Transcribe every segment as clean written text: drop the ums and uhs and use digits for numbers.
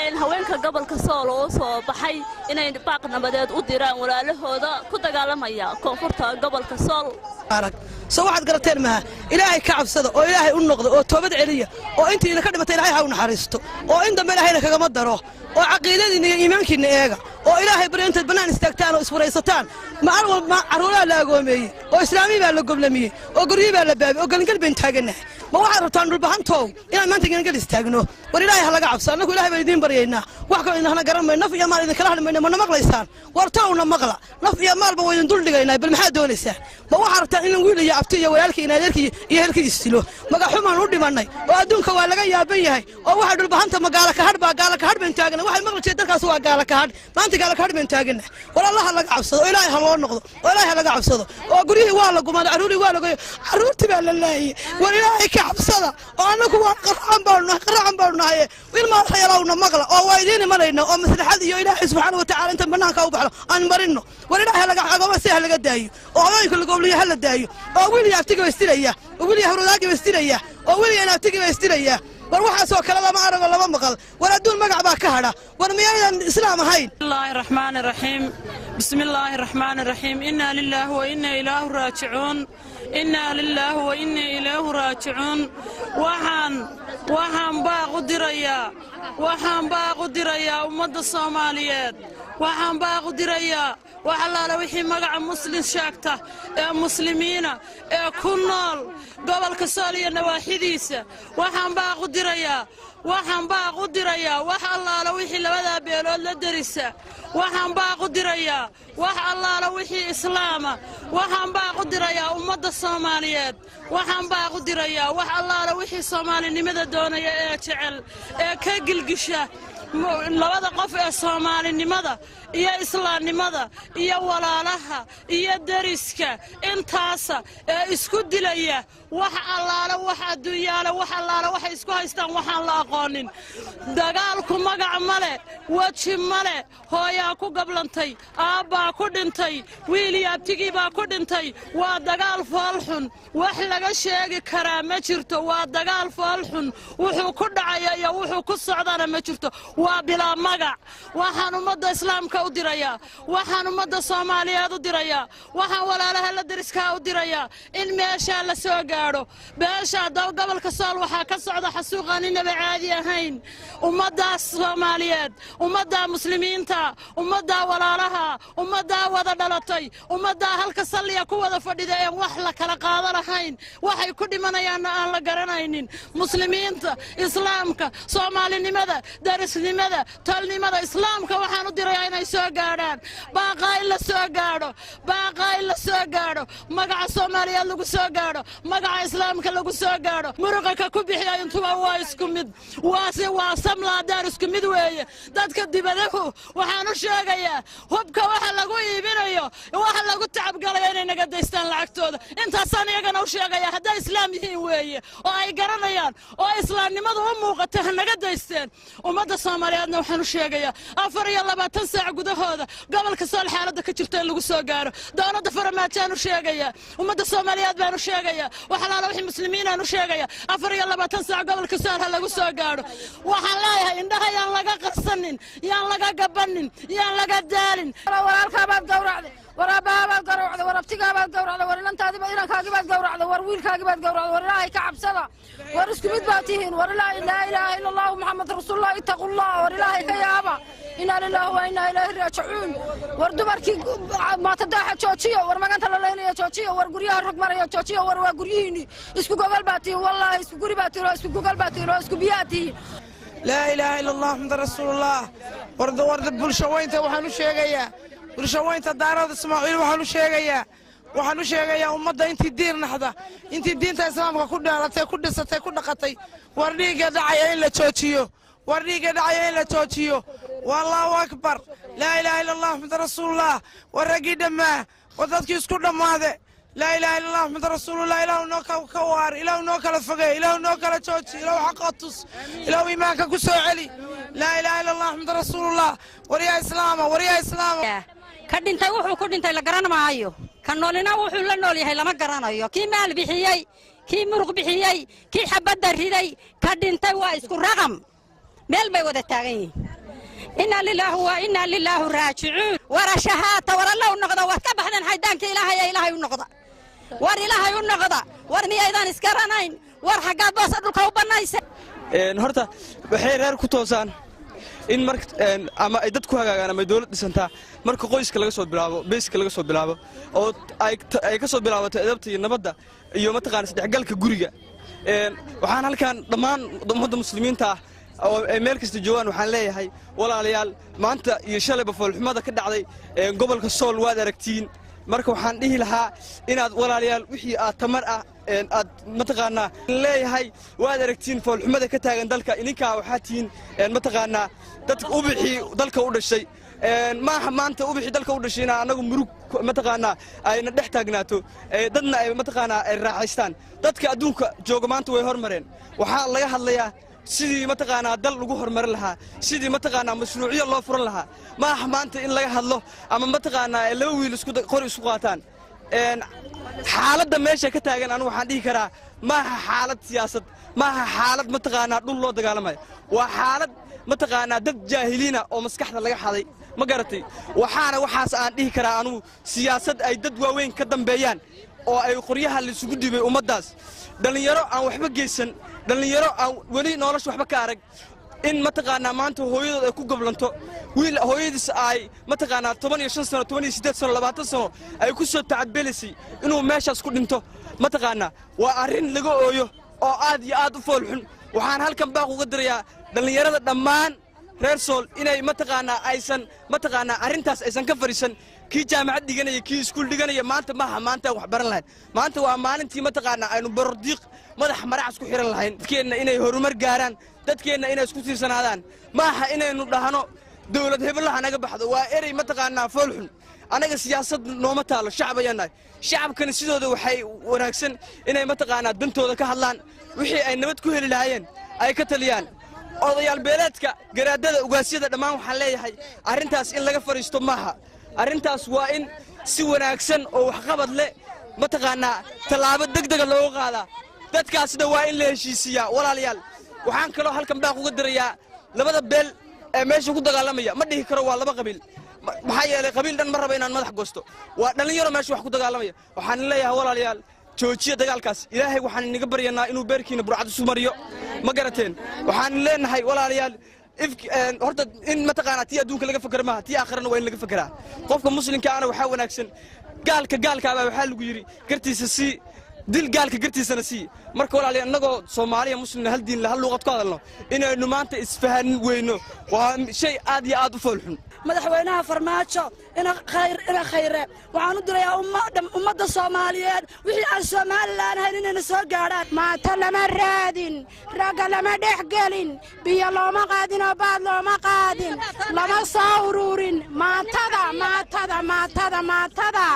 ahaayeen haweenka gobolka Sool oo soo baxay inay baaq nabadeed u diraan walaalahooda ku dagaalamaya koonfurta gobolka Sool. Arag soo waxaad garateen maha. Ilaahay ka cabsada oo Ilaahay u noqda oo toobad celiya, oo intii idinka dhimatay Ilaahay ha u naxariisto, oo in dambe Ilaahayna kagama daro, oo caqiidadiinna iyo iimaankiinna eega, oo Ilaahay baryo intaad bannaan istaagtaan oo iswaraysataan. Macal walba carruuraha la agoomeeyey, oo islaamii baa la goblamiyey, oo guryihii baa la baabiyey, oo gelingel baynu taagannahay. Ma waxaad rabtaan, Dhulbahantow, inaan maanta gelingel istaagno? War Ilaahay ha laga cabso. Annagu Ilahay baan idiin baryaynaa, wax kaloo idinhana garan mayno. Naf iyo maal idinkala hadli mayno. Mana maqlaysaan? War towna maqla, naf iyo maalba waa idin dul dhigaynaa. Bal maxaad doonaysaan? Ma waxaad rabtaan in wiil iyo abti iyo walaalkii iyo adeerkii iyo helkii isdilo? Magaxumaan u dhimannay oo adduunka waa laga yaaban yahay. Oo waxay Dhulbahanta magaala kahadh baa gaala kahadh baynu taagana. Waxay maqli jireen dalkaas waa gaala kahadh, maanta gaala kahadh baynu taagana. War Allaha laga cabsado oo Ilaahay ha loo noqdo, oo Ilaahay ha laga cabsado, oo guryihii waa la gumaaday, carruurii waa la goyay, carruurtii baa la laayay. War Ilaahay ka cabsada, oo annagu waa qaracan baanu nahay, qaracan baanu nahay. Ilmaa xayalowna maqla, oo waa idiin imanayna, oo maslaxad iyo Ilaahay subxaana wa tacaala intaan bannaanka u baxno aan marino. War Ilaahay laga agoma si ha laga daayo, oo haweenka la gobliyo ha la daayo, oo wiil iyo abtiga isdilaya, oo wiil iyo hawradaagiba isdilaya, oo wiil iyo abtigiba isdilaya. War waxaasoo kale lama arago, lama maqal. War adduun magac baa ka hadha. War miyaydan islaam ahayn? الله الرحمن الرحيم، بسم الله الرحمن الرحيم. إنا لله وإنا إليه راجعون، إنا لله وإنا إليه راجعون. Waxaan baaq u dirayaa, waxaan baaq u dirayaa ummadda Soomaaliyeed. Waxaan baaq u dirayaa wax allaala wixii magaca Muslim sheegta ee muslimiina ee ku nool gobolka Sool iyo nawaaxidiisa. Waxaan baaq u dirayaa, waxaan baaq u dirayaa wax allaala wixii labadaa beelood la derisa. Waxaan baaq u dirayaa wax allaala wixii islaama. Waxaan baaq u dirayaa ummadda Soomaaliyeed. Waxaan baaq u dirayaa wax allaala wixii soomaalinimada doonaya ee jecel ee ka gilgisha labada qof ee soomaalinimada iyo islaamnimada iyo walaalaha iyo deriska intaasa ee isku dilaya. Wax allaala wax adduunyaale, wax allaala waxay isku haystaan waxaan la aqoonin. Dagaalku magac male, weji male. Hooyaa ku gablantay, aabbaa ku dhintay, wiil iyo abtigii baa ku dhintay. Waa dagaal foolxun, wax laga sheegi karaa ma jirto. Waa dagaal foolxun, wuxuu ku dhacaya iyo wuxuu ku socdana ma jirto, waa bilaa magac. Waxaan ummadda islaamka u dirayaa, waxaan ummadda Soomaaliyeed u dirayaa, waxaan walaalaha la deriskaa u dirayaa in meeshaa la soo gaadho. Beesha gobolka Sool waxaa ka socda xasuuqaan inaba caadi ahayn. Ummaddaas Soomaaliyeed, ummaddaa muslimiinta, ummaddaa walaalaha, ummaddaa wada dhalatay, ummaddaa halka salliya ku wada fadhida een wax la kala qaado lahayn, waxay ku dhimanayaanna aan la garanaynin. Muslimiinta, islaamka, soomaalinimada, derisnimada, tolnimada, islaamka waxaan u dirayaa inay soo gaadhaan baaqaa, in la soo gaadho baaqaa, in la soo gaadho, magaca Soomaaliyeed lagu soo gaadho, magaca islaamka lagu soo gaadho. Muruqa ka ku bixiya intuba waa isku mid, waase waa samlaadaan, isku mid weeye. Dadka dibadahu waxaan u sheegayaa hubka waxa lagu iibinayo, waxa lagu tacabgalaya inay naga daystaan lacagtooda. Intaasaan iyagana u sheegaya, hadday islaam yihiin weeye oo ay garanayaan oo islaamnimadu u muuqata, ha naga daysteen. Ummadda Soomaaliyeedna waxaan u sheegayaa 24 saac gudahooda gobolka Sool xaaladda ka jirta in lagu soo gaaro. Dowladda Faramaajaan u sheegayaa, ummadda Soomaaliyeed baan u sheegayaa, wax alaala wixii muslimiinaan u sheegaya, 24 saac gobolka Sool ha lagu soo gaadho. Waxaan leeyahay indhaha yaan laga qarsanin, yaan laga gabanin, yaan laga daalin. Walaalkaabaad gawracday, war aabbahabaad gawracday, war abtigaabaad gawracday, war inantaadiba inankaagibaad gawracday, war wiilkaagibaad gawracday. War Ilaahay ka cabsada, war isku mid baad tihiin. War laa ilaaha ila Allahu, Muxamed rasuulullah. Ittaqullah, war Ilaahay ka yaaba. Inaa lillahi wa inaa ilaahi raajicuun. War dumarkii maatadaaxa joojiyo, war maganta la leynaya joojiyo, war guryaha rog maraya joojiyo. War waa guryihiinni, isku gogol baa tihiin, wallaahi isku guri baa tihiin, oo isku gogol baa tihiin, oo isku biyaa tihiin. Laa ilaaha ila Allah, Maxamed rasuulullah. Warda warda, bulshaweynta waxaan u sheegayaa, bulshaweynta Daarada Ismaaciil waxaan u sheegayaa, waxaan u sheegayaa ummadda intii diir naxda, intii diinta islaamka ku dhaalatay, ku dhisatay, ku dhaqatay, war dhiigga dhacaya in la joojiyo, war dhiigga dhacaya in la joojiyo. Wallahu akbar, laa ilaaha illa Allah, Maxamed rasuulullah. War raggii dhammaa, war dadkii isku dhammaade. Laa ilaha illa Allah, Maxamed rasuulullah. Ilaahu noo ka waar, Ilaahu noo kala fogey, Ilaahu noo kala jooji, Ilaahu xaqa tus, Ilaahu iimaanka ku soo celi. Laa ilaha illa Allah, Maxamed rasuulullah. War yaa islaama, war yaa islaama. Ka dhintay wuxuu ku dhintay la garan maayo, ka noolina wuxuu la nool yahay lama garanayo. Kii maal bixiyey, kii muruq bixiyey, kii xabadda riday, ka dhintay waa isku raqam, meel bay wada taagan yihiin. Inna lilaahi wa inna lilaahi raajicuun. Wara shahaata, war Alla u noqda. Waad ka baxdeen xaydaanka Ilaahay ee Ilaahay u noqda. War Ilaahay u noqda. War miyaydaan isgaranayn? War xaggaad boosa dhulka u bannaysa? Horta waxay reer ku toosaan in mar ama ay dad ku hagaagaan ama ay dowlad dhisantaa marka qoyska laga soo bilaabo, beyska laga soo bilaabo, oo ay ka soo bilaabato edabta iyo nabadda iyo mataqaana isdhexgalka guriga. Waxaan halkan dhammaan ummadda muslimiinta ah oo ay meel kasta joogaan waxaan leeyahay, walaalayaal, maanta iyo shalayba foolxumada ka dhacday gobolka Sool waad aragtiin. Marka waxaan dhihi lahaa inaad, walaalayaal, wixii aad tamar ah aad mataqaanaa leeyahay. Waad aragtiin foolxumada ka taagan dalka. Idinkaa waxaa tihiin mataqaanaa dadka ubixii dalka u dhashay. Maaha maanta ubixii dalka u dhashay inaa annagu murug mataqaanaa ayna dhex taagnaato, dadna ay mataqaanaa ay raaxaystaan. Dadka adduunka jooga maanta way hormareen. Waxaa laga hadlayaa sidii mataqaanaa dal lagu horumarin lahaa, sidii mataqaanaa mashruucyo loo furan lahaa. Maaha maanta in laga hadlo ama mataqaanaa laba wiil isku qori isku qaataan. Xaaladda meesha ka taagan anigu waxaan dhihi karaa maaha xaalad siyaasad, maaha xaalad mataqaanaa dhul loo dagaalamayo. Waa xaalad mataqaanaa dad jaahiliina oo maskaxda laga xaday, ma garatay? Waxaana waxaas aan dhihi karaa anugu siyaasad ay dad waaweyn ka dambeeyaan oo ay qoryaha laisugu dhibay ummaddaas. Dhallinyaro aan waxba geysan, dhallinyaro aan weli nolosha waxba ka arag, in mataqaanaa maanta hooyadood ay ku goblanto, wiil hooyadiis ay mataqaanaa 15 sano, 18 sano, 20 sano ay ku soo tacabelisay inuu meeshaas ku dhinto, mataqaanaa waa arrin laga ooyo oo aad iyo aad u foolxun. Waxaan halkan baaq uga dirayaa dhallinyarada dhammaan reer Sool inay mataqaanaa aysan mataqaanaa arrintaas aysan ka fadhiisan. Kii jaamacad dhiganaya, kii iskuul dhiganaya, maanta maaha maanta aan wax baran lahayn. Maanta waa maalintii mataqaanaa aynu borordiiq madax maracas ku xihan lahayn. Dadkeenna inay horumar gaaraan, dadkeenna inay isku tiirsanaadaan, maaha inaynu dhahno dowlad hebelaha naga baxdo. Waa erey mataqaanaa foolxun. Annaga siyaasad nooma taalo, shacab ayaan nahay. Shacabkana sidooda waxay wanaagsan inay mataqaanaa dantooda ka hadlaan, wixii ay nabad ku heli lahaayeen ay ka taliyaan. Odayaal beeleedka, garaadada, ugaasyada, dhammaan waxaan leeyahay arrintaas in laga fadhiisto maaha. Arrintaas waa in si wanaagsan oo waxqabad leh mataqaanaa tallaabo degdega looga qaadaa. Dadkaasna waa in la heshiisiiyaa, walaalayaal. Waxaan kaloo halkan baaq uga dirayaa labada beel ee meesha ku dagaalamaya. Ma dhihi karo waa laba qabiil, maxaa yeelay qabiil dhan ma raba inaan madax goosto. Waa dhallinyaro meesha wax ku dagaalamaya. Waxaan leeyahay, walaalayaal, joojiya dagaalkaas. Ilaahay waxaan inaga baryanaa inuu beerkiina burcad isu mariyo, ma garateen? Waxaan leenahay, walaalayaal, horta in mataqaanaa tii adduunka laga fakera maaha, tii aakhirana waa in laga fekeraa. Qofka muslimka ana waxaa wanaagsan gaalka gaalkaabaa waxaa lagu yidhi gartiisa sii, dil gaalka gartiisana sii. Marka walaalayaal, innagoo Soomaaliya muslimna, hal diin, hal luuqad ku hadalno, inaynu maanta isfahan weyno waa shay aad iyo aad u foolxun. Madaxweynaha Farmaajo ina khayr ina khayre, waxaan u dirayaa ummadda Soomaaliyeed wixii aan Somalilan ahayn inayna soo gaadhaan. Maanta lama raadin, ragga lama dhex gelin, biyo looma qaadin oo baad looma qaadin, lama soo ururin maatada, maatada, maatada, maatada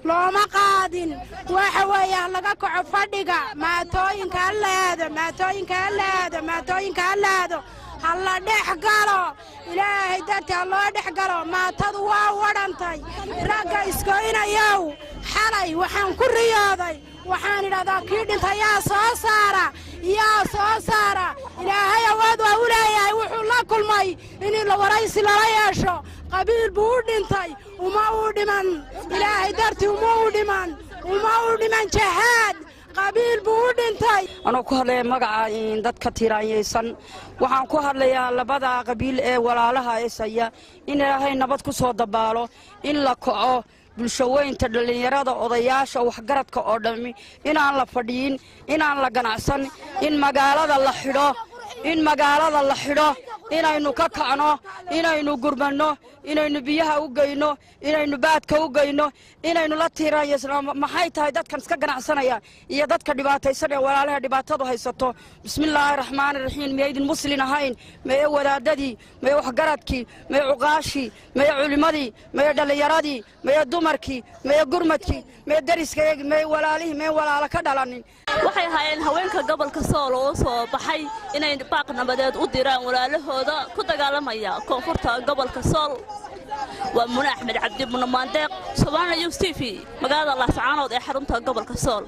looma qaadin. Waxa weeye laga kaco fadhiga, maatooyinka ha la aado, maatooyinka ha la aado, maatooyinka ha la aado, ha la dhex galo. Ilaahay darti ha loo dhex galo. Maatadu waa wadhantay. Ragga iskoynayow, xalay waxaan ku riyooday, waxaan idhahdaa kii dhintay yaa soo saara, yaa soo saara? Ilaahay awood waa u leeyahay wuxuu la kulmay in la waraysi lala yeesho. Qabiil buu u dhintay, uma uu dhiman Ilaahay dartii, uma uu dhiman, uma uu dhiman jahaad, qabiil buu u dhintay. Anoo ku hadlaya magaca dadka tiiraanyaysan, waxaan ku hadlayaa labada qabiil ee walaalaha eesaya in Ilaahay nabad ku soo dabaalo, in la kaco bulshaweynta, dhallinyarada, odayaasha, waxgaradka oo dhammi, inaan la fadhiyin, inaan la ganacsan, in magaalada la xidho, in magaalada la xidho, inaynu ka kacno, inaynu gurmanno, inaynu biyaha u geyno, inaynu baadka u geyno, inaynu la tiiraanyasno. Maxay tahay dadkan iska ganacsanaya iyo dadka dhibaataysan ee walaalaha dhibaatadu haysato? Bismillaahi raxmaani raxiim. Miyaydin muslin ahayn? Maye wadaadadii? Maye waxgaradkii? Maye cuqaashii? Maye culimmadii? Maye dhallinyaradii? Maye dumarkii? Maye gurmadkii? Maye dariskayagii? Maye walaalihii? Maye walaalo ka dhalanin? Waxay ahaayeen haweenka gobolka Sool oo soo baxay inay baaq nabadeed u diraan walaalahooda ku dagaalamaya koonfurta gobolka Sool. Waa Mune Axmed Cabdi Munamaandeeq, Somaali News TV, magaalada Laascaanood ee xarunta gobolka Sool.